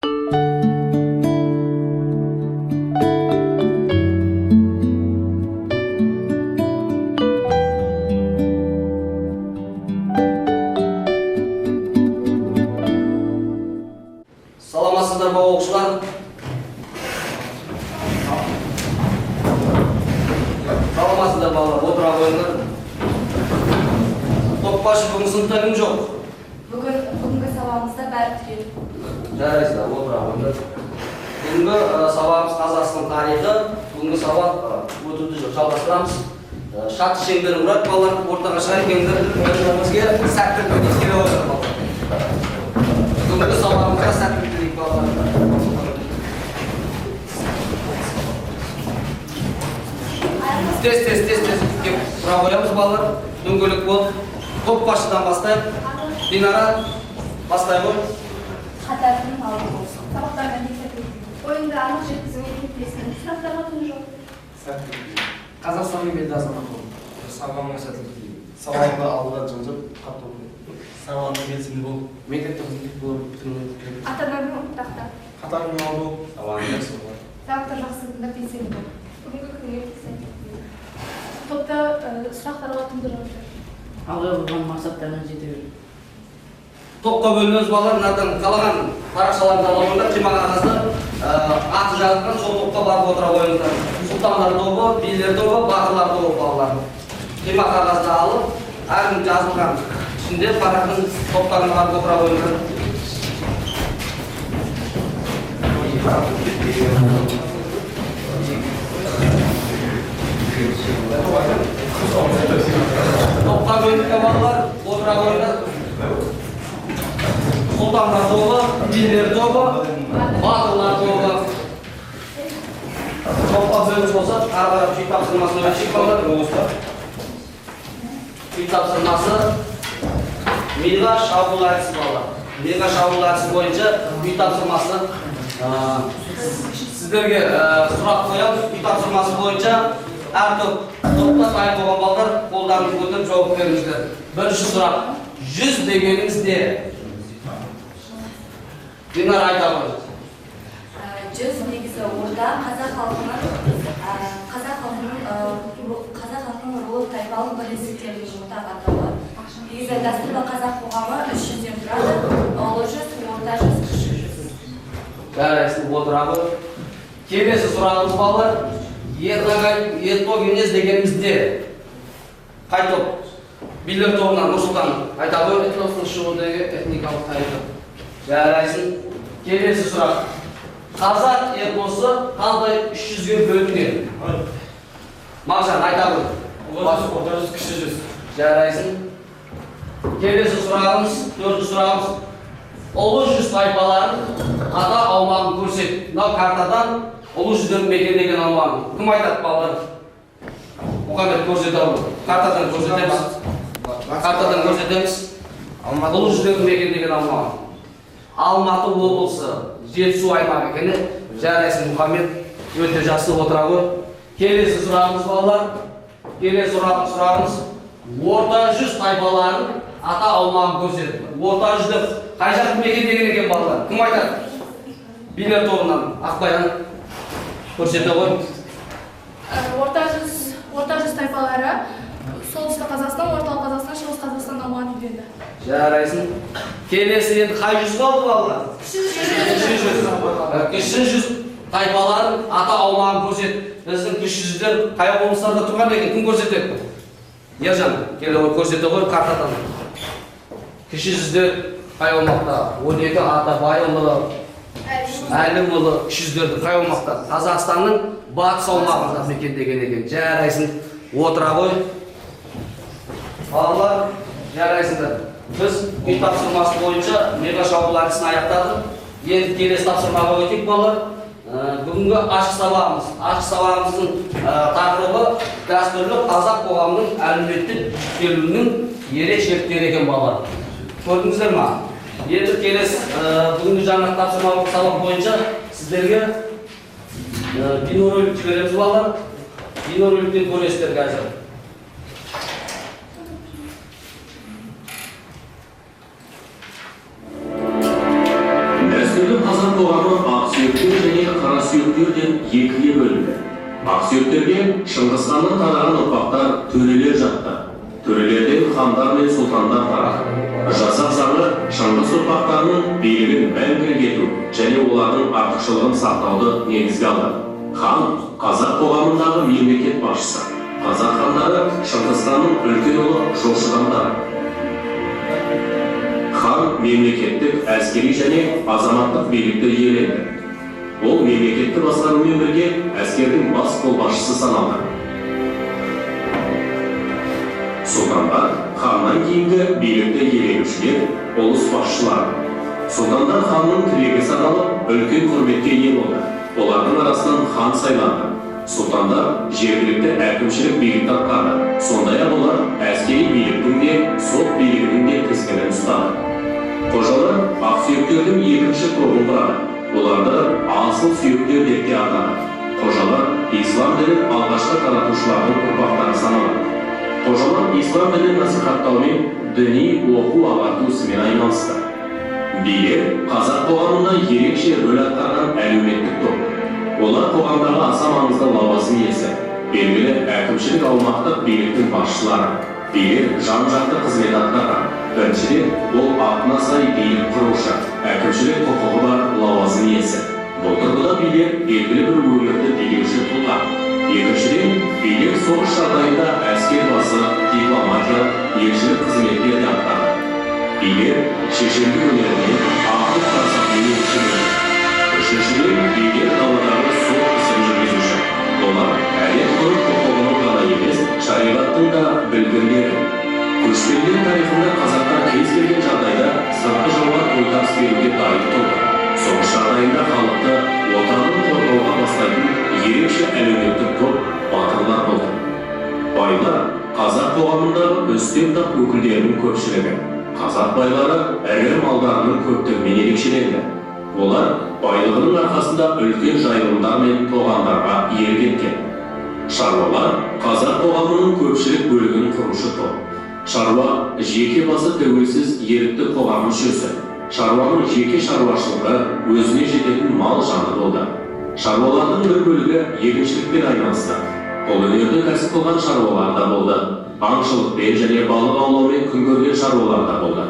Саламатсыздар ма, оқушылар? Саламатсыздар, балалар, отыра қойыңдар. Топбашы, бүгін сыныпта кім жоқ? Бүгінгі сабағымызда бәрі түгел. Жарайсыздар, отыра қойыңдар. Бүгінгі сабағымыз Қазақстан тарихы. Бүгінгі сабақ өтуді жалғастырамыз. Шатты шеңберін құрады, балалар, ортаға шығайық келіңдер. Бізге сәттілік тілейік, келе қойыңдар, балалар. Бүгінгі сабағымызға сәттілік тілейік, балалар. Тез, тез, тез, тез кеп тұра қоямыз, балалар. Дөңгелек болып. Топ басшыдан бастайық. Динара, бастай ғой. Қатарының алды болсын. Сабақтардан тексеріп. Ойыңды анық жеткізуге көмектесін. Сұрақтарға түн жоқ. Қазақстанның белді азаматы бол. Сабағыңа сәттілік тілеймін. Сабағыңда алға жылжып, қатты оқы. Сабағыңа белсенді бол. Мектепте қызмет болып бітіруіңіз керек. Ата-ананың ұрпақта. Қатарыңның алды бол. Сабағың жақсы бол. Сабақты жақсы тыңдап белсенді бол. Бүгінгі күнге сәттілік тілеймін. Топта сұрақтарға түнді жауап бер. Алға қойған мақсаттарына жете бер. Топқа бөлінеміз, балалар. Мынадан қалаған парақшаларды ала қойыңдар. Қима қағазды аты жазылған сол топқа барып отыра қойыңыздар. Сұлтандар тобы, билер тобы, батырлар тобы, балалар. Қима қағазды алып, әркім жазылған ішінде парақтың топтарына барып отыра қойыңыздар. Топқа бөлініп, балалар, отыра қойыңдар. Сұлтандар тобы, билер тобы, батырлар тобы. Топқа бөлініс болса, ары қарап үй тапсырмасына өтейік, балалар. Үй тапсырмасы миға шабуыл әдісі, балалар. Миға шабуыл әдісі бойынша үй тапсырмасы. Сіздерге сұрақ қоямыз. Үй тапсырмасы бойынша әр топта дайын болған балалар қолдарын көтеріп жауап беріңіздер. Бірінші сұрақ. Жүз дегеніміз не? Динара, айта ғой. Жүз негізі орда, қазақ халқының қазақ халқының рулық тайпалық бірлестіктерінің ортақ атауы. Негізі дәстүрлі қазақ қоғамы үш жүзден тұрады. Ұлы жүз, орта жүз, кіші жүз. Жарайсың, отыра ғой. Келесі сұрағымыз, балалар. Этногенез дегеніміз не? Қай топ? Билер тобынан Нұрсұлтан айта ғой. Этностың шығуындағы этникалық тарихы. Жарайсың. Келесі сұрақ. Қазақ этносы қандай үш жүзге бөлінген? Мағжан, айта ғой. Ұлы жүз, орта жүз, кіші жүз. Жарайсың. Келесі сұрағымыз, төртінші сұрағымыз. Ұлы жүз тайпаларын ата аумағын көрсет. Мынау картадан ұлы жүздердің мекендеген аумағын. Кім айтады, балалар? Мұхаммед көрсете алды. Картадан көрсетеміз. Картадан көрсетеміз. Ұлы жүздердің мекендеген аумағы. Алматы облысы, Жетісу аймағы екен. Жарайсың, Мұхаммед. Өте жақсы, отыра ғой. Келесі сұрағымыз, балалар. Келесі сұрағымыз. Орта жүз тайпаларын ата аумағын көрсет. Орта жүзді қай жақты мекендеген екен, балалар? Кім айтады? Билер тобынан Ақбаян көрсете ғой. Орта жүз тайпалары Солтүстік Қазақстан, Орталық Қазақстан, Шығыс Қазақстан аумағын иеленді. Жарайсың. Келесі енді қай жүз қалды, балалар? Кіші жүз. Кіші жүз. Кіші жүз тайпаларын ата аумағын көрсет. Біздің кіші жүздер қай облыстарда тұрған екен? Кім көрсетеді? Ержан, келе ғой, көрсете ғой картадан. Кіші жүздер қай аумақта? 12 Атабайұлы, Әлімұлы кіші жүздерді қай аумақта? Қазақстанның батыс аумағында мекендеген екен. Жарайсың, отыра ғой. Балалар, жарайсыңдар. Біз үй тапсырмасы бойынша мега шабуыл әдісін аяқтадық. Енді келесі тапсырмаға өтейік, балалар. Бүгінгі ашық сабағымыз. Ашық сабағымыздың тақырыбы дәстүрлі қазақ қоғамының әлеуметтік жіктелуінің ерекшеліктері екен, балалар. Көрдіңіздер ма? Енді келесі бүгінгі жаңа тапсырмалық сабақ бойынша сіздерге бейнеролик жібереміз, балалар. Бейнероликтен көресіздер қазір. Дәстүрлі қазақ қоғамы ақсүйектер және қарасүйектер деп екіге бөлінді. Ақсүйектерге Шыңғыс ханнан тараған ұрпақтар төрелер жатты. Төрелерден хандар мен сұлтандар тарады. Жасақ заңы Шыңғыс ұрпақтарының билігін мәңгілік ету және олардың артықшылығын сақтауды негізге алды. Хан қазақ қоғамындағы мемлекет басшысы. Қазақ хандары Шыңғыс ханның үлкен ұлы Жошыдан тарады. Хан мемлекеттік, әскери және азаматтық билікті иеленді. Ол мемлекетті басқарумен бірге әскердің бас қолбасшысы саналды. Сұлтандар ханнан кейінгі билікті иеленушілер, ұлыс басшылары. Сұлтандар ханның тірегі саналып, үлкен құрметке ие болды. Олардың арасынан хан сайланды. Сұлтандар жергілікті әкімшілік билікті атқарды. Сондай-ақ олар әскери биліктің де, сот билігінің де тізгінін ұстады. Қожалар ақсүйектердің екінші тобын құрады. Оларды асыл сүйектер деп те атады. Қожалар ислам дінін алғашқы таратушылардың ұрпақтары саналады. Қожалар ислам дінін насихаттаумен діни оқу ағарту ісімен айналысты. Билер қазақ қоғамында ерекше рөл атқарған әлеуметтік топ. Олар қоғамдағы аса маңызды лауазым иесі, белгілі әкімшілік аумақтық биліктің басшылары. Билер жан-жақты қызмет атқарған. Біріншіден, ол атына сай билік құрушы, әкімшілік құқығы бар лауазым иесі. Бұл тұрғыда билер белгілі бір өңірді билеуші тұлға. Екіншіден, билер соғыс жағдайында әскер басы, дипломатиялық, елшілік қызметтерді атқарды. Билер шешендік өнерінен, ақыл парасатымен ерекшеленді. Үшіншіден, билер даладағы сот ісін жүргізуші. Олар әдет-ғұрып құқығының ғана емес, шариғаттың да білгірлері. Көшпенділер тарихында қазақтар кез келген жағдайда сыртқы жауға тойтарыс беруге дайын тұрды. Соғыс жағдайында халықты отанын қорғауға бастайтын ерекше әлеуметтік топ батырлар болды. Байлар қазақ қоғамындағы үстем тап өкілдерінің көпшілігі. Қазақ байлары ірі малдарының көптігімен ерекшеленді. Олар байлығының арқасында үлкен жайылымдар мен тоғандарға иелік еткен. Шаруалар қазақ қоғамының көпшілік бөлігін құрушы топ. Шаруа жеке басы тәуелсіз ерікті қоғам мүшесі. Шаруаның жеке шаруашылығы өзіне жететін мал жаны болды. Шаруалардың бір бөлігі егіншілікпен айналысты. Қолөнерді кәсіп қылған шаруалар да болды. Аңшылықпен және балық аулаумен күн көрген шаруалар да болды.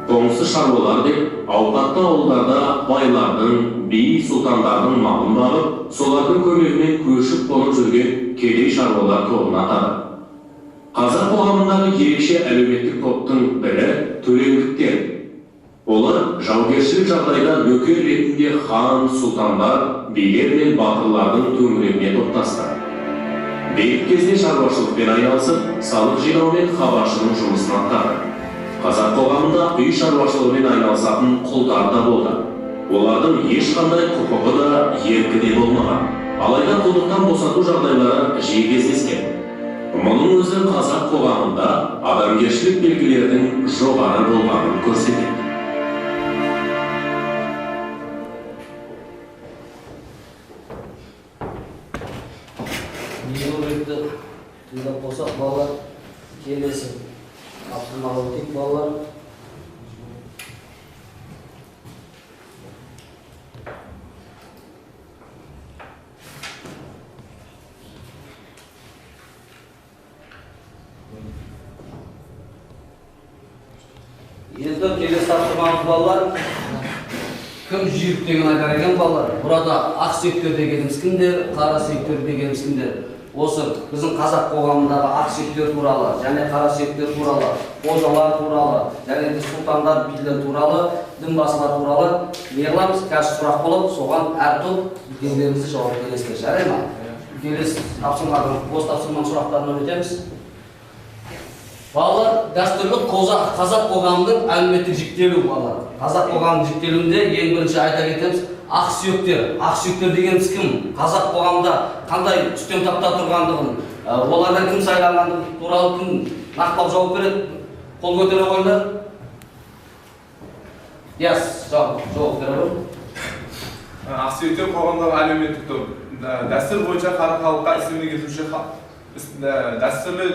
Қоңсы шаруалар деп ауқатты ауылдарда байлардың, би, сұлтандардың малын бағып, солардың көмегімен көшіп қонып жүрген кедей шаруалар тобын атады. Қазақ қоғамындағы ерекше әлеуметтік топтың бірі төлеңгіттер. Олар жаугершілік жағдайда нөкер ретінде хан, сұлтандар, билер мен батырлардың төңірегіне топтасты. Бейбіт кезде шаруашылықпен айналысып, салық жинау мен хабаршының жұмысын атқарды. Қазақ қоғамында үй шаруашылығымен айналысатын құлдар да болды. Олардың ешқандай құқығы да, еркі де болмаған. Алайда құлдықтан босату жағдайлары жиі кездескен. Мұның өзі қазақ қоғамында адамгершілік белгілердің жоғары болғанын көрсетеді. Елу тыңдап болсақ, балалар, келесі тапсырмаға өтейік, балалар. Енді келесі тапсырмамыз, балалар. Кім жүйрік деген айтар екен, балалар. Burada ақсүйектер дегеніміз кімдер, қара сүйектер дегеніміз кімдер? Осы біздің қазақ қоғамындағы ақсүйектер туралы, және қара сүйектер туралы, қожалар туралы, және де сұлтандар, билер туралы, дінбасылар туралы не қыламыз? Қазір сұрақ болады, соған әр топ үлкендеріңізді жауап бересіздер. Жарай ма? Келесі тапсырманың, осы тапсырманың сұрақтарына өтеміз. Балалар, дәстүрлі қазақ қоғамының әлеуметтік жіктелуі, балалар. Қазақ қоғамының жіктелуінде ең бірінші айта кетеміз, ақсүйектер. Ақсүйектер дегеніміз кім? Қазақ қоғамында қандай үстем тапта тұрғандығын, олардан кім сайланғандығы туралы кім нақтылап жауап береді? Қол көтере қойыңдар. Яс, жауап бере ғой. Ақсүйектер қоғамдағы әлеуметтік топ. Дәстүр бойынша қара халыққа үстемдік етуші дәстүрлі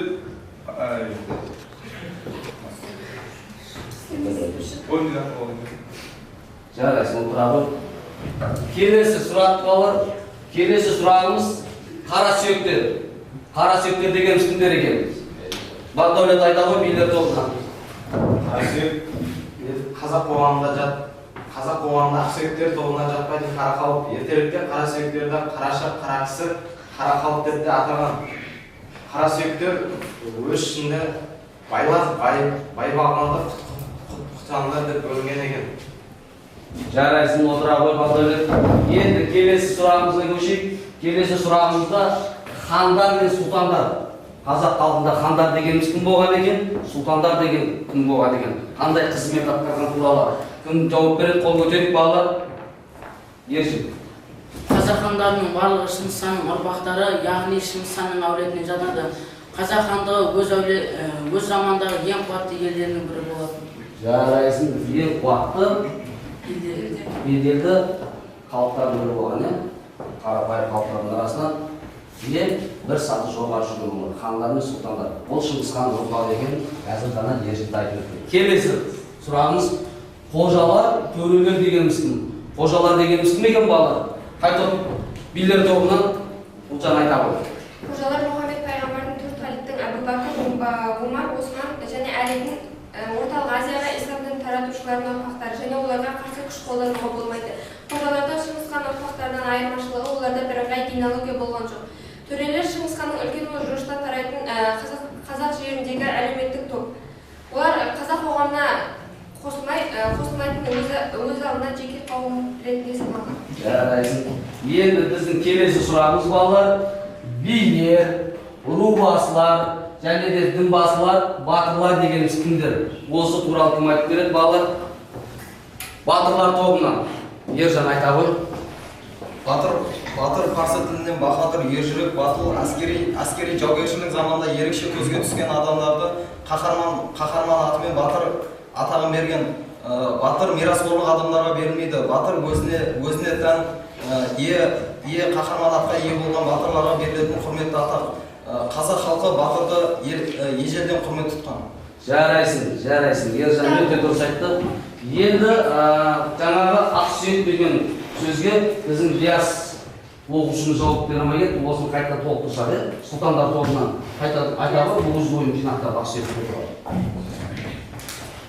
Жарайсың, отыра ғой. Келесі сұрақ, балалар. Келесі сұрағымыз қара сүйектер. Қара сүйектер дегеніміз кімдер екен? Бағдәулет айта ғой, билер тобынан. Ақсүйек қазақ қоғамында қазақ қоғамында ақсүйектер тобына жатпайтын қара халық. Ертеректе қара сүйектерді қараша, қара кісі, қара халық деп те атаған. Қара сүйектер өз ішінде байлар, байбағандар, құтандар деп бөлінген екен. Жарайсың, отыра ғой, Бағдәулет. Енді келесі сұрағымызға көшейік. Келесі сұрағымызда хандар мен сұлтандар. Қазақ халқында хандар дегеніміз кім болған екен? Сұлтандар деген кім болған екен? Қандай қызмет атқарған туралы кім жауап береді? Қол көтерейік, балалар. Ершін. Қазақ хандарының барлығы Шыңғыс ханның ұрпақтары, яғни Шыңғыс ханның әулетіне жатады. Қазақ хандығы өз замандағы ең қуатты елдердің бірі болатын. Жарайсың, ең қуатты беделді халықтардың бірі болған, иә? Қарапайым халықтардың арасынан ең бір саты жоғары жүрген олар, хандар мен сұлтандар. Ол Шыңғыс ханның ұрпағы екен, қазір ғана Ержігіт айтып өтті. Келесі сұрағымыз қожалар, төрелер дегеніміз кім? Қожалар дегеніміз кім екен, балалар? Қай топ? Билер тобынан Ұлжан айта ғой. Қожалар Мұхаммед пайғамбардың төрт халифтің Әбу Бәкір, Омар, Осман және Әлидің Орталық Азияға ислам дінін таратушылардың ұрпақтары және оларға қарсы күш қолдануға болмайды. Қожаларда Шыңғыс хан ұрпақтарынан айырмашылығы оларда бірыңғай генеалогия болған жоқ. Төрелер Шыңғыс ханның үлкен ұлы Жошыдан тарайтын қазақ жеріндегі әлеуметтік топ. Олар қазақ қоғамына қосылмайтын өз алдына жеке қауым ретінде саналған. Жарайсың. Енді біздің келесі сұрағымыз, балалар, билер, рубасылар және де дінбасылар, батырлар дегеніміз кімдер? Осы туралы кім айтып береді, балалар? Батырлар тобынан Ержан айта ғой. Батыр парсы тілінен бахадыр, ержүрек, батыл, әскери жаугершілік заманда ерекше көзге түскен адамдарды қаһарман атымен батыр атағын берген. Батыр мирасқорлық адамдарға берілмейді. Батыр өзіне тән ие қаһарман атқа ие болған батырларға берілетін құрметті атақ. Қазақ халқы батырды ежелден құрмет тұтқан. Жарайсың, жарайсың. Ержан өте дұрыс айтты. Енді жаңағы ақсүйек деген сөзге біздің Диас оқушымыз жауап бере алмай кетті. Осыны қайта толықтырса, иә? Сұлтандар тобынан қайта айтады ғой, өз ойын жинақтап ақсүйек туралы.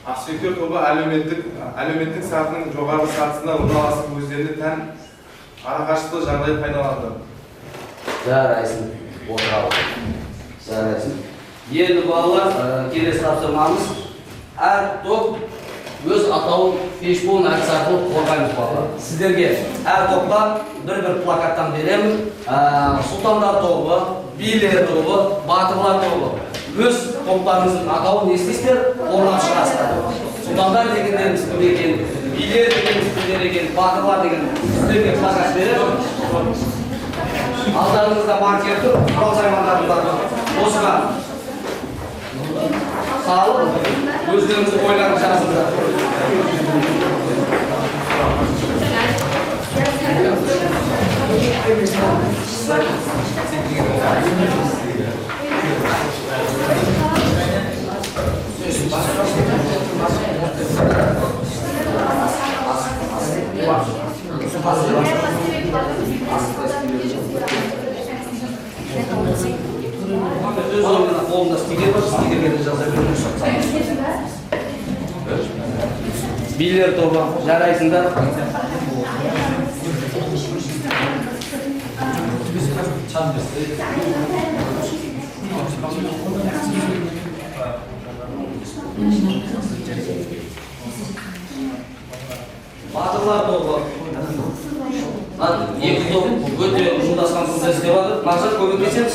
Ақсүйектер тобы әлеуметтік сатының жоғарғы сатысына орналасып, өздеріне тән арақашықтық жағдай пайдаланды. Жарайсың, отыра ғой. Жарайсың. Енді балалар, келесі тапсырмамыз әр топ өз атауын фейсбук әдісі арқылы қорғаймыз, балалар. Сіздерге әр топқа бір-бір плакаттан беремін. Сұлтандар тобы, билер тобы, батырлар тобы. Өз топтарыңыздың атауын не істейсіздер? Қорғап шығасыздар. Сұлтандар дегендеріміз кім екен, билер дегеніміз кімдер екен, батырлар деген сіздерге плакат беремін. Алдарыңызда маркер тұр, құрал саймандарыңыз бар. Осыған салып, өздеріңіздің ойларыңызды жазыңыздар. Өз ойыңызда қолында стикер бар, стикерге де жаза беріңіз. Билер тобы, жарайсыңдар. Батырлар тобы. Екі топ өте ұжымдасқан түрде істеп жатыр. Мақсат, көмектесеміз,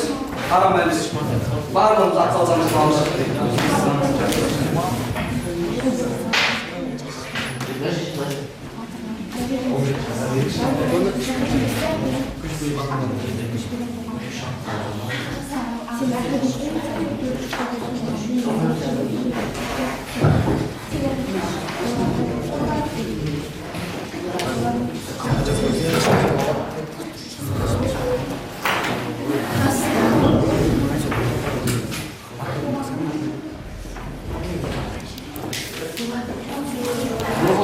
қарамаймыз. Барлығымыз атсалсамыз аламыз.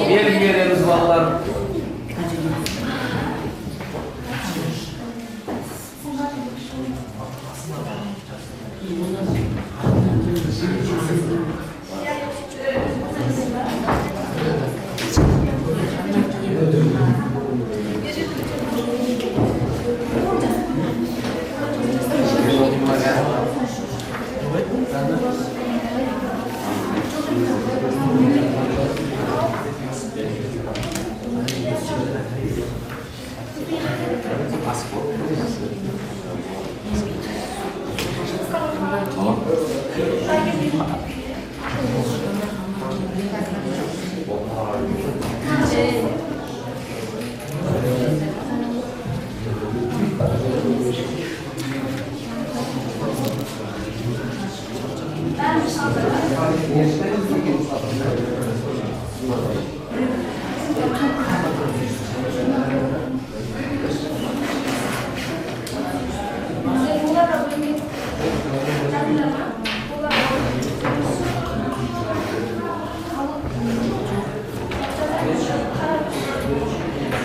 Белгі береміз, балалар.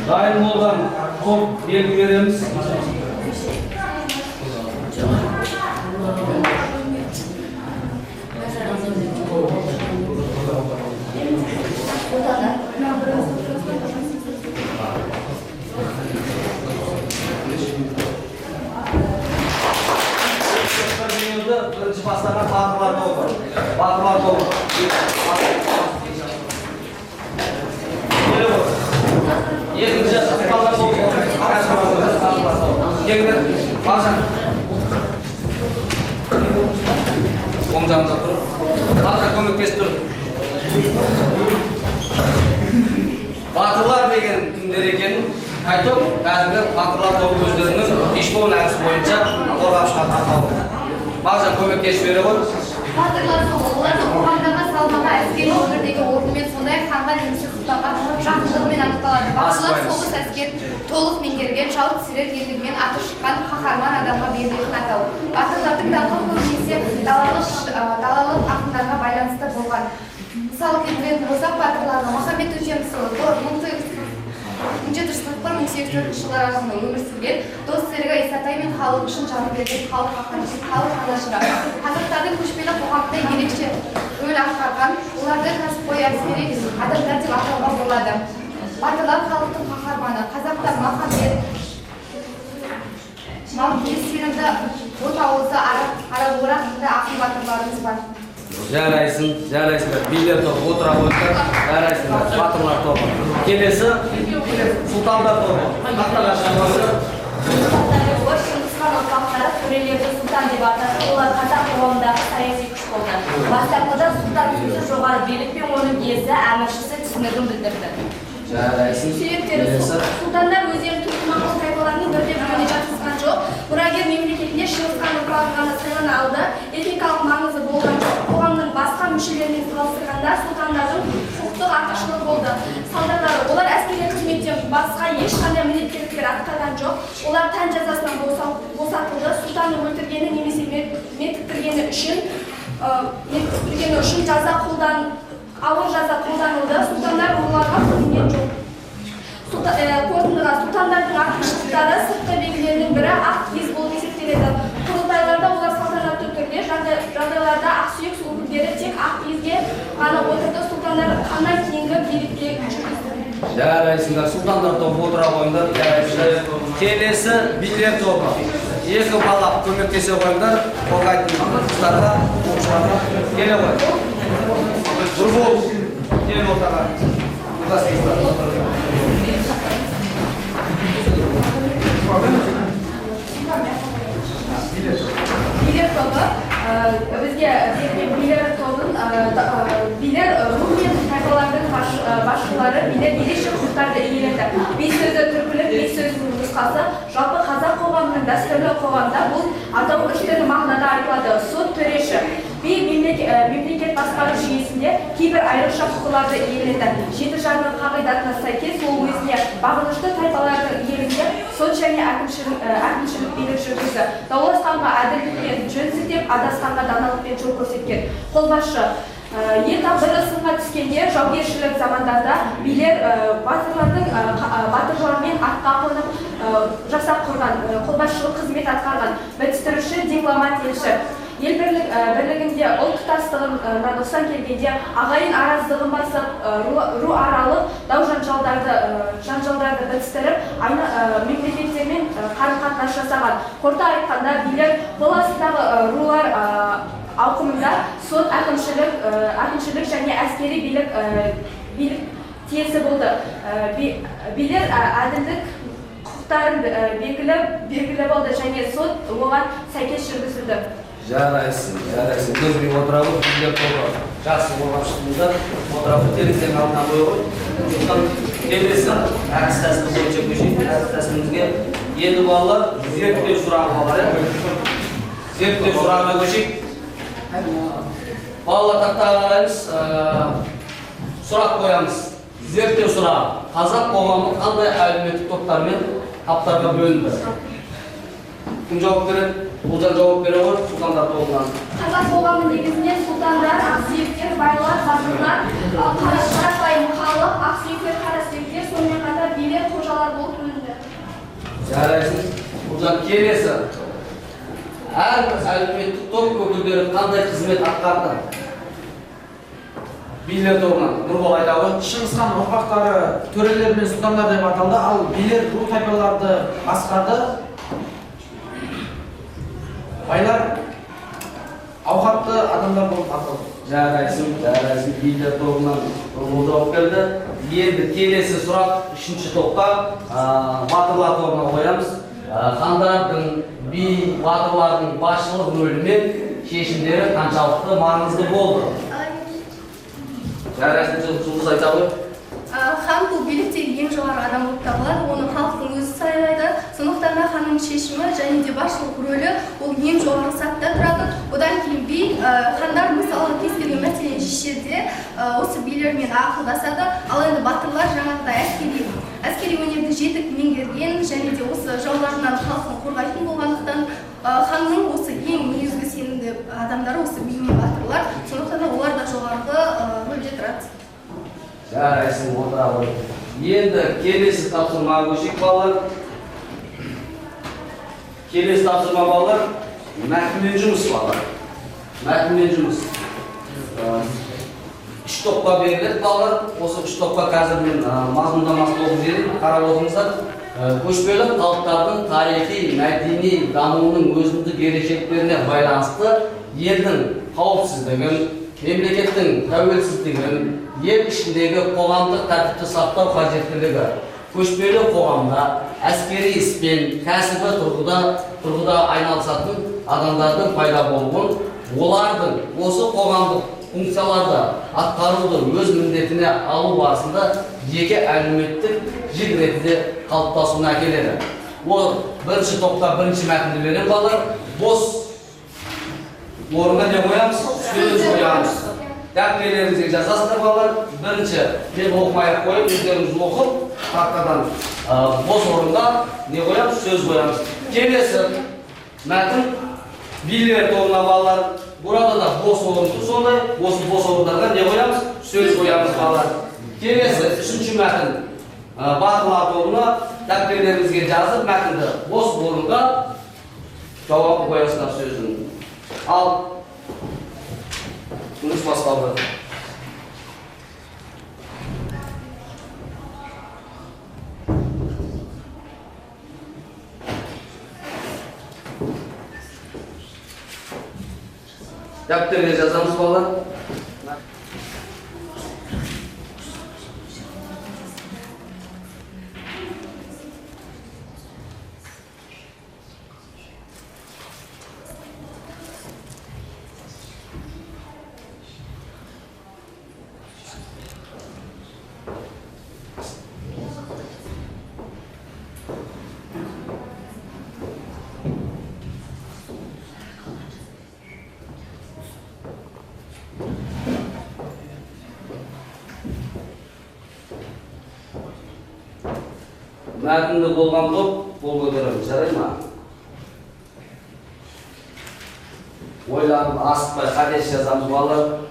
Дайын болған топ белгі береміз. Бірінші бастаған батырлар тобы. Батырлар тобы. Екінші сұлтандар тобы. Келіңдер, Бағжан. Оң жағында тұр. Бағжан көмектесіп тұр. Батырлар деген кімдер екенін айтып, кәдімгі батырлар тобы өздерінің фишбоун әдісі бойынша қорғап шығатын атауы. Бағжан көмектесіп бере ғой. Батырлар тобы, олардың қоғамдағы салмағы әскери өмірдегі орнымен, сондай-ақ ханға немесе сұлтанға жақындығымен анықталады. Батырлар соғыс әскер толық меңгерген, жау түсірер ерлігімен аты шыққан қаһарман адамға берілетін атау. Батырлардың даңқы көбінесе далалық ақындарға байланысты болған. Мысал келтіретін болсақ, батырларға Махамбет Өтемісұлы 1741-1804 жылдар арасында өмір сүрген, дос серігі Исатай мен халық үшін жанын берген халық анашыры. Қазақтардың көшпелі қоғамында ерекше рөл атқарған, оларды кәсіпқой әскери адамдар деп атауға болады. Батырлар халықтың қаһарманы. Қазақта Махамбет, Малкес сенімді Ботауызы, Аралорақ сынды ақын батырларымыз бар. Жарайсың, жарайсыңдар. Билер тобы отыра қойыңдар. Жарайсыңдар, батырлар тобы. Келесі сұлтандар тобы. Тақтаға шығыңыздар. Сұлтандар тобы Шыңғыс хан ұрпақтары төрелерді сұлтан деп атады. Олар қазақ қоғамындағы саяси күш болды. Бастапқыда сұлтан сөзі жоғары билік пен оның иесі, әміршісі түсінігін білдірді. Жарайсың. Себептері сұлтандар өздерін түркі моңғол тайпаларының бірде-біріне жатқызған жоқ. Мұрагер мемлекетінде Шыңғыс хан ұрпағы ғана сайлана алды. Этникалық маңызы болған жоқ. Қоғамның басқа мүшелерімен салыстырғанда сұлтандардың құқықтық артықшылығы болды. Салдарлары олар әскери қызметтен басқа ешқандай міндеттіліктер атқарған жоқ. Олар тән жазасынан босатылды. Сұлтанды өлтіргені немесе мертіктіргені үшін ауыр жаза қолданылды. Сұлтандар оларға көрінген жоқ. Қорытындыға сұлтандардың артықшылықтары сыртқы белгілерінің бірі ақ киіз болып есептеледі. Құрылтайларда олар салтанатты түрде, жағдайларда ақсүйек өкілдері тек ақ киізге ғана отырды. Сұлтандар ханнан кейінгі билікке жүргізді. Жарайсыңдар, сұлтандар тобы отыра қойыңдар. Жарайсыңдар. Келесі билер тобы. Екі бала көмектесе қойыңдар. Қорғайтын қыздарға, оқушыларға келе қой. Нұрбол, кел ортаға. Билер тобы бізге билер тобын билер ру мен тайпалардың басшылары билер ерекше құқықтарды иеленді. Би сөзі түркілік би сөзінің нұсқасы. Жалпы қазақ қоғамының дәстүрлі қоғамда бұл атау үш түрлі мағынада айтылады. Сот, төреші. Би мемлекет басқару жүйесінде кейбір айрықша құқыларды иеленді. Жеті жарғы қағидатына сәйкес ол өзіне бағынышты тайпалардың иелігінде сот және әкімшілік билік жүргізді. Дауласқанға әділдікпен жөн сілтеп, адасқанға даналықпен жол көрсеткен. Қолбасшы. Ел тағдыры сынға түскенде жаугершілік замандарда билер батырлармен атқа қонып жасақ құрған, қолбасшылық қызмет атқарған, бітістіруші, дипломат, елші. Ел бірлігінде ұлт тұтастығына нұқсан келгенде ағайын араздығын басып, ру аралық дау жанжалдарды бітістіріп, мемлекеттермен қарым-қатынас жасаған. Қорыта айтқанда, билер қол астындағы рулар ауқымында сот, әкімшілік және әскери билік тиесі болды. Билер әділдік құқықтарын белгілі болды және сот оған сәйкес жүргізілді. Жарайсың, жарайсың. Көзбен отыра ғой, билер тобы. Жақсы қорғап шықтыңыздар. Отыра ғой, терезенің алдына қоя ғой. Сондықтан келесі әдіс тәсілі бойынша көшейік. Әдіс тәсілімізге енді балалар зерттеу сұрағы балалар. Зерттеу сұрағына көшейік. Балалар тақтаға қараймыз, сұрақ қоямыз. Зерттеу сұрағы. Қазақ қоғамы қандай әлеуметтік топтар мен таптарға бөлінді? Кім жауап береді? Ұлжан жауап бере ғой, сұлтандар тобынан. Қазақ қоғамы негізінен сұлтандар, ақсүйектер, байлар, батырлар, қарапайым халық, ақсүйектер, қарасүйектер, сонымен қатар билер, қожалар Жарайсың. Ұлжан, келесі. Әрбір әлеуметтік топ өкілдері қандай қызмет атқарды? Билер тобынан Нұрбол айта ғой. Шыңғыс хан ұрпақтары төрелер мен сұлтандар деп аталды, ал билер ру тайпаларды басқарды. Байлар ауқатты адамдар болып аталды. Жарайсың, жарайсың. Билер тобынан Нұрбол жауап берді. Енді келесі сұрақ үшінші топқа, батырлар тобына қоямыз. Хандардың, би, батырлардың басшылық рөлі мен шешімдері қаншалықты маңызды болды? Жарайсың, Жұлдыз айта ғой. Хан бұл биліктегі ең жоғары адам болып табылады, оны халықтың өзі сайлайды. Сондықтан да ханның шешімі және де басшылық рөлі ол ең жоғары сатыда тұрады. Одан кейін би, хандар мысалы кез келген мәселені шешерде осы билермен ақылдасады. Ал енді батырлар жаңағыдай әскери өнерді жетік меңгерген және де осы жауларынан халқын қорғайтын болғандықтан ханның осы ең негізгі сенімді адамдары осы би мен батырлар. Сондықтан да олар да жоғарғы рөлде тұрады. Жарайсың, отыра ғой. Енді келесі тапсырмаға көшейік, балалар. Келесі тапсырма, балалар, мәтінмен жұмыс, балалар. Мәтінмен жұмыс. Үш топқа беріледі, балалар. Осы үш топқа қазір мен мазмұндамасын оқып жіберейін, қарап отырыңыздар. Көшпелі халықтардың тарихи, мәдени дамуының өзіндік ерекшеліктеріне байланысты елдің қауіпсіздігін, мемлекеттің тәуелсіздігін, ел ішіндегі қоғамдық тәртіпті сақтау қажеттілігі, көшпелі қоғамда әскери іспен, кәсібі тұрғыда айналысатын адамдардың пайда болуын, олардың осы қоғамдық функцияларды атқаруды өз міндетіне алу барысында жеке әлеуметтік жік ретінде қалыптасуына әкеледі. Ол бірінші топта бірінші мәтінді беремін, балалар. Бос орынға не қоямыз? Сөз қоямыз. Дәптерлеріңізге жазасыздар, балалар. Бірінші мен оқымай ақ қойып, өздеріңіз оқып, тақтадан бос орынға не қоямыз? Сөз қоямыз. Келесі мәтін билер тобына, балалар. Burada да бос орын тұр сондай, осы бос орындарға не қоямыз? Сөз қоямыз, балалар. Келесі үшінші мәтін батырлар тобына дәптерлеріңізге жазып, мәтінді бос орынға жауап қоясыздар сөзін. Ал жұмыс басталды. Дәптерге жазамыз, балалар. Мәтінді болған топ қол көтереміз, жарай ма? Ойланып, асықпай, қателес жазамыз, балалар.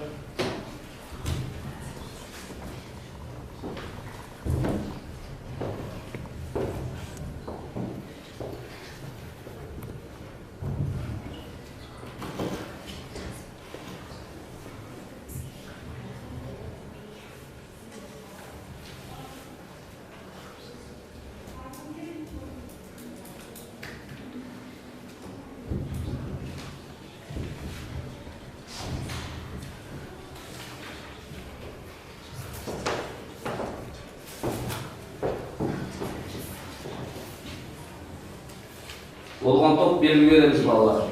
Болған топ белгі береміз, балалар.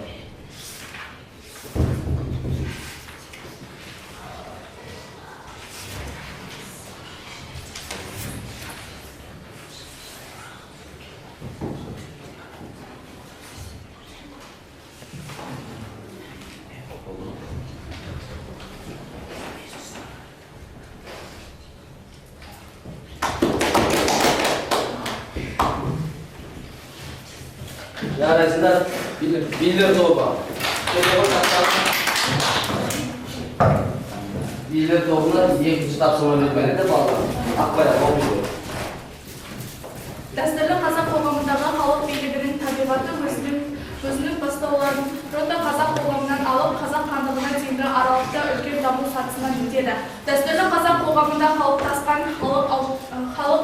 Жарайсыңдар, билер тобы. Билер тобына екінші тапсырма берген еді, балалар. Ақбай, оқиды. Дәстүрлі қазақ қоғамындағы халық сипаты өзінің бастауларын протоқазақ қоғамынан алып қазақ хандығына дейінгі аралықта үлкен даму сатысынан өтеді. Дәстүрлі қазақ қоғамында қалыптасқан халық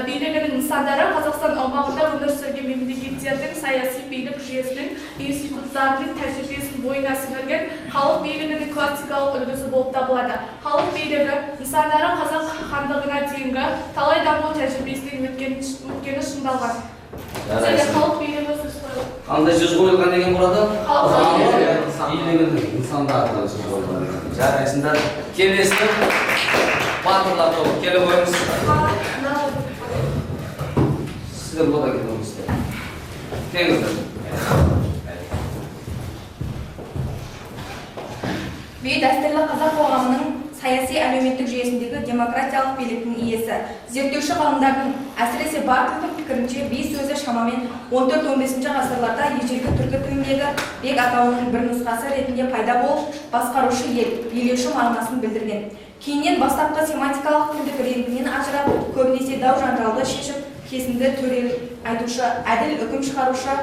билігінің нысандары Қазақстан аумағында өмір сүрген мемлекеттердің саяси билік жүйесінің институттарының тәжірибесін бойына сіңірген халық билігінің классикалық үлгісі болып табылады. Халық билігі нысандары қазақ хандығына дейінгі талай даму тәжірибесінен өткені шыңдалған. Халық билігі сөз қойылған. Қандай сөз қойылған деген burada? Халық билігінің нысандары деген сөз қойылған екен. Жарайсыңдар. Келесі батырлар тобы келе қойыңыз. Сіздер бұлда келе қойыңыздар. Келіңіздер. Би дәстүрлі қазақ қоғамының саяси әлеуметтік жүйесіндегі демократиялық биліктің иесі. Зерттеуші ғалымдардың, әсіресе Бартлдың пікірінше, би сөзі шамамен 14-15 ғасырларда ежелгі түркі тіліндегі бек атауының бір нұсқасы ретінде пайда болып, басқарушы ел, билеуші мағынасын білдірген. Кейіннен бастапқы семантикалық тілдік реңкінен ажырап, көбінесе дау-жанжалды шешіп, кесімді төрелік айтушы, әділ үкім шығарушы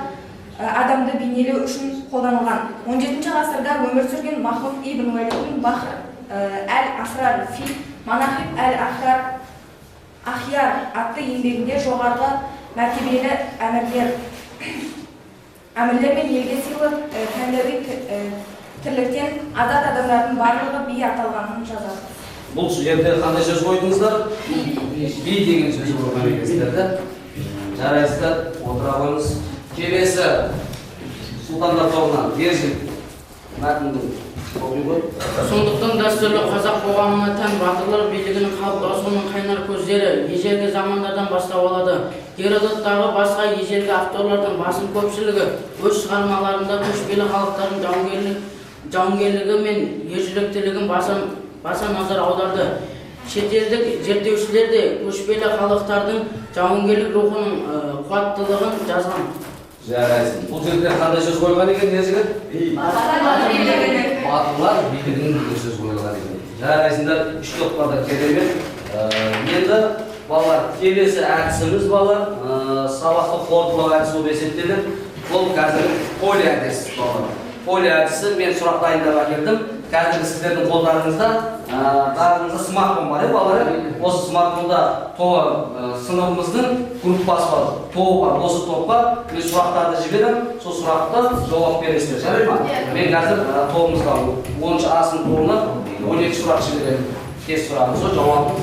адамды бейнелеу үшін қолданылған. 17 ғасырда өмір сүрген Махмұд ибн Уәлидің Бахр әл-Асрар фи Манахиб әл-Ахрар Ахияр атты еңбегінде жоғарғы мәртебелі әмірлер мен елге сыйлы тәңірі тірліктен азат адамдардың барлығы би аталғанын жазады. Бұл жерде қандай сөз қойдыңыздар? Би деген сөз қойған екенсіздер де. Жарайсыздар, отыра қойыңыз. Келесі сұлтандар тобынан Ержігіт мәтінді оқи қой. Сондықтан дәстүрлі қазақ қоғамына тән батырлар билігінің қалыптасуының қайнар көздері ежелгі замандардан бастау алады. Геродоттағы басқа ежелгі авторлардың басым көпшілігі өз шығармаларында көшпелі халықтардың жауынгерлігі мен ержүректілігін баса назар аударды. Шетелдік зерттеушілер де көшпелі халықтардың жауынгерлік рухының қуаттылығын жазған. Жарайсың. Бұл жерде қандай сөз қойылған екен, Ержігіт? Батырлар билігінің деген сөз қойылған екен. Жарайсыңдар, үш топқа да керемет. Енді балалар, келесі әдісіміз балалар, сабақты қорытындылау әдісі болып есептеледі. Бұл қазір поле әдісі балалар. Поле әдісі, мен сұрақ дайындап әкелдім. Қазір сіздердің қолдарыңызда, бәріңізде смартфон бар, балалар. Осы смартфонда сыныбымыздың группасы бар, тобы бар. Осы топқа мен сұрақтарды жіберемін, сол сұрақты жауап бересіздер, жарай ма? Мен қазір тобымызға 10-шы А сынып тобына 12 сұрақ жіберемін. Тест сұрағын, сол жауабын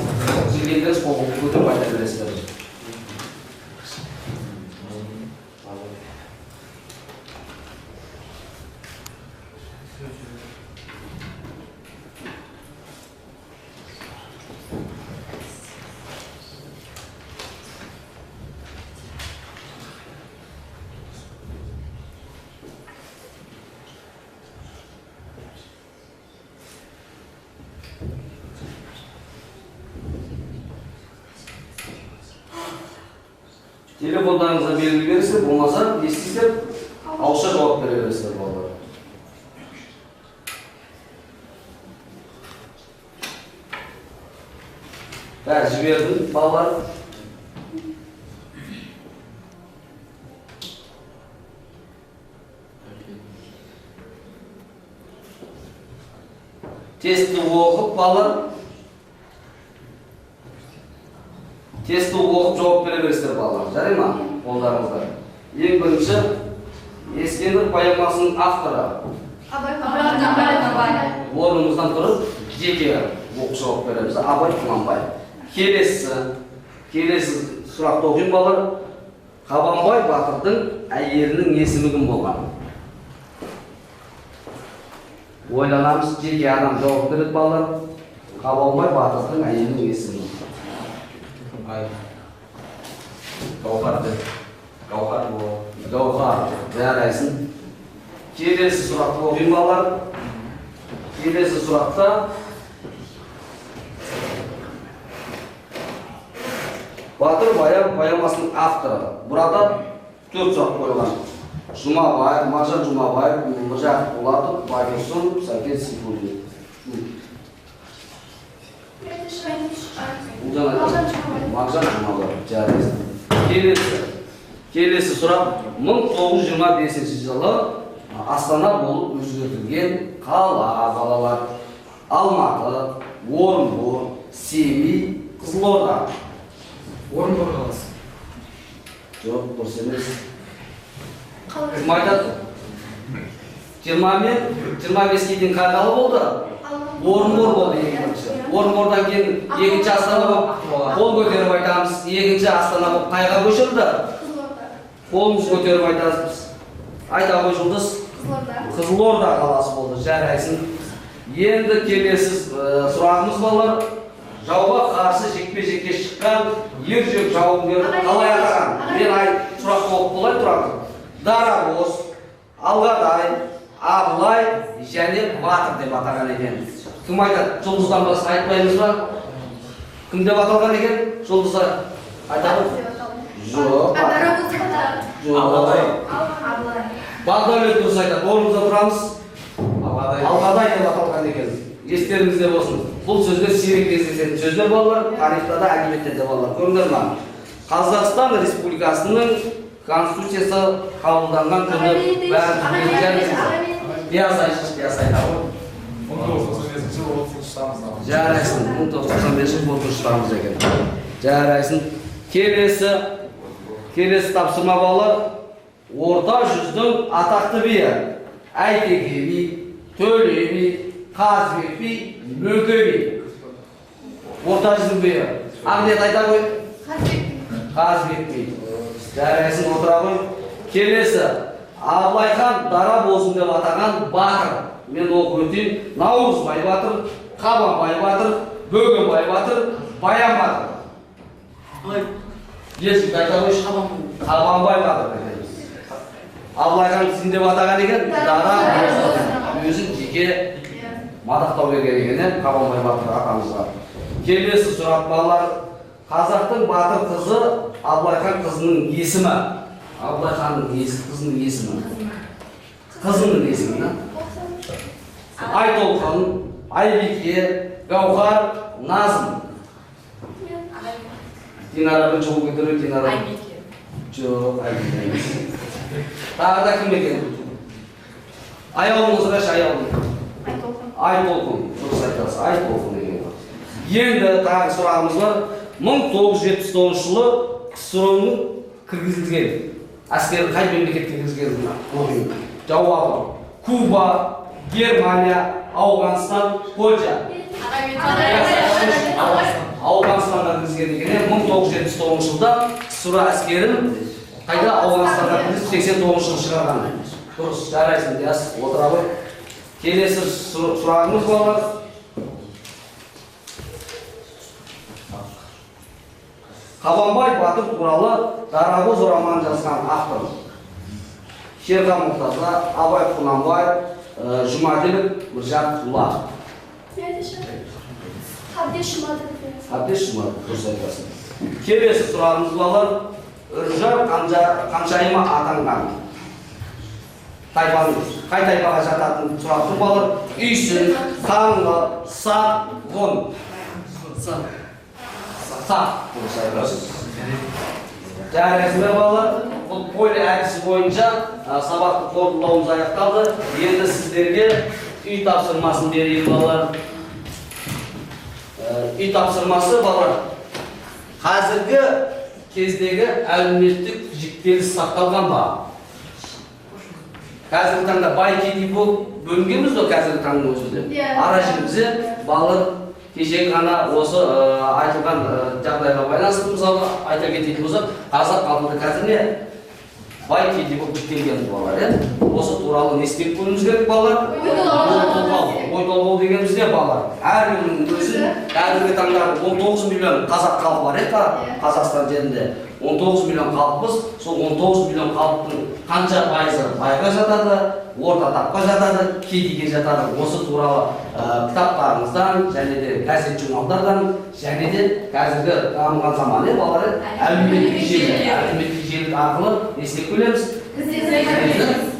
білгендеріңіз қол көтеріп айта бересіздер. Телефондарыңызға белгі бересіздер, болмаса не істейсіздер? Ауызша жауап бере бересіздер балалар. Бәрі жібердім балалар. Тестті оқып балалар. Тестті оқып жауап бере бересіздер балалар. Жарай ма? Қолдарыңызда. Ең бірінші Ескендір поэмасының авторы. Абай Құнанбай. Орнымыздан тұрып жеке оқып жауап береміз. Абай Құнанбай. Келесі сұрақты оқимын балалар. Қабанбай батырдың әйелінің есімі кім болған? Ойланамыз, жеке адам жауап береді балалар. Қабанбай батырдың әйелінің есімі. Гауһар. Гауһар. Гауһар. Жарайсың. Келесі сұрақты оқимын балалар. Келесі сұрақта Батыр Баян поэмасының авторы. Burada 4 сұрақ қойылған. Жұмабаев, Мағжан Жұмабаев, Міржақып Дулатов, Байтұрсын, Сәкен Сейфуллин. Мағжан Жұмабаев. Жарайсың. Келесі. Келесі сұрақ. 1925 жылы Астана болып өзгертілген қала, балалар. Алматы, Орынбор, Семей, Қызылорда. Орынбор қаласы. Жоқ, дұрыс емес. Кім айтады? 20 мен 25-ке дейін қай қала болды? Орынбор болды екінші. Орынбордан кейін екінші Астана болып, қол көтеріп айтамыз, екінші Астана болып қайға көшірілді? Қолымыз көтеріп айтамыз. Айта ғой, Жұлдыз. Қызылорда қаласы болды. Жарайсың. Енді келесі сұрағымыз, балалар. Жауға қарсы жекпе-жекке шыққан ержүрек жауынгерді қалай атаған? Мен сұрақ қойып болайын тұрамыз. Дарабоз, Алғадай, Абылай және Батыр деп атаған екен. Кім айтады? Жұлдыздан басқа айтпаймыз ба? Кім деп аталған екен? Жұлдыздар айтады? Жоқ. Жоқ. Бағдәулет дұрыс айтады. Орнымызда тұрамыз. Алғадай деп аталған екен. Естеріңізде болсын. Бұл сөздер сирек кездесетін сөздер, балалар. Тарихта да, әдебиетте де, балалар. Көрдіңдер ма? Қазақстан Республикасының Конституциясы қабылданған күні бәрі. Диас айтшы, Диас айтады. 1995 жылы 30 тамызда. Жарайсың, 1995 жылы 30 тамыз екен. Жарайсың. Келесі тапсырма, балалар. Орта жүздің атақты биі. Әйтеке би, Төле би, Қазыбек би, Мөңке би. Орта жүздің биі. Ақниет айта ғой. Қазыбек би. Жарайсың, отыра ғой. Келесі Абылай хан Дарабозым деп атаған батыр. Мен оқып өтейін. Наурызбай батыр, Қабанбай батыр, Бөгенбай батыр, Баян батыр. Есімді айта қойшы. Қабанбай батыр. Абылай хан кім деп атаған екен? Дарабозым. Өзін жеке мадақтау берген екен Қабанбай батыр атамызға. Келесі сұрақ, балалар. Қазақтың батыр қызы Абылай хан қызының есімі. Абылай ханның қызының есімі. Қызының есімі. Айтолқын, Айбике, Гауһар, Назым. Динара бірінші қол көтеру, Динара. Айбике. Жоқ, Айбике емес. Тағы да кім екен? Аяулым сұрайшы, Аяулым. Айтолқын. Айтолқын, дұрыс айтасыз, Айтолқын деген. Енді тағы сұрағымыз бар. 1979 жылы КСРО-ның кіргізілген әскері қай мемлекетке кіргізген? Жауабы: Куба, Германия, Ауғанстан, Польша. Ауғанстанға кіргізген екен. 1979 жылда КСРО әскерін қайда? Ауғанстанға кіргізіп, 89 жылы шығарған. Дұрыс, жарайсың, Диас, отыра ғой. Келесі сұрағымыз, балалар. Қабанбай батыр туралы Дарабоз романын жазған автор. Шерхан Мұртаза, Абай Құнанбаев, Жұмаділов, Міржақып Дулатов. Қабдеш Жұмаділов. Қабдеш Жұмаділов, дұрыс айтасың. Келесі сұрағымыз, балалар. Үржар қаншайымы атанған тайпаның, қай тайпаға жататын сұрақ тұр, балалар? Үйсін, Қаңлы, Сақ, Ғұн. Сақ, дұрыс айтасыз. Жарайсыңдар, балалар. Бұл поле әдісі бойынша сабақты қорытындылауымыз аяқталды. Енді сіздерге үй тапсырмасын берейін, балалар. Үй тапсырмасы, балалар. Қазіргі кездегі әлеуметтік жіктеліс сақталған ба? Қазіргі таңда бай кедей болып бөлінгенбіз ғой қазіргі таңның өзінде. Ара жігімізде балалар кешегі ғана осы айтылған жағдайға байланысты мысалы айта кететін болсақ, қазақ халқында қазір не? Бай кедей болып жіктелген балалар, иә? Осы туралы не істеп көруіміз керек, балалар? Ой толғау дегеніміз не, балалар? Әркімнің өзін қазіргі таңда 19 миллион қазақ халқы бар, иә? Қазақстан жерінде 19 миллион халықпыз. Сол 19 миллион халықтың қанша пайызы байға жатады, орта тапқа жатады, кедейге жатады. Осы туралы кітаптарыңыздан және де газет журналдардан және де қазіргі дамыған заман, иә, балалар, әлеуметтік желі, әлеуметтік желі арқылы не істеп көреміз?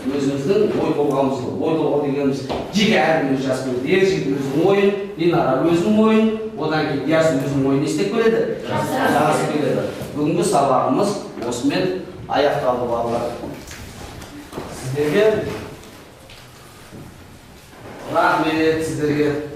Өзіміздің ой толғауымызды, ой толғау дегеніміз жеке әркім өзі жазып келеді. Ер жігіт өзінің ойын, Динара өзінің ойын, одан кейін Диас өзінің ойын не істеп келеді? Жазып келеді. Бүгінгі сабағымыз осымен Аяқталды, балалар. Сіздерге Рахмет сіздерге.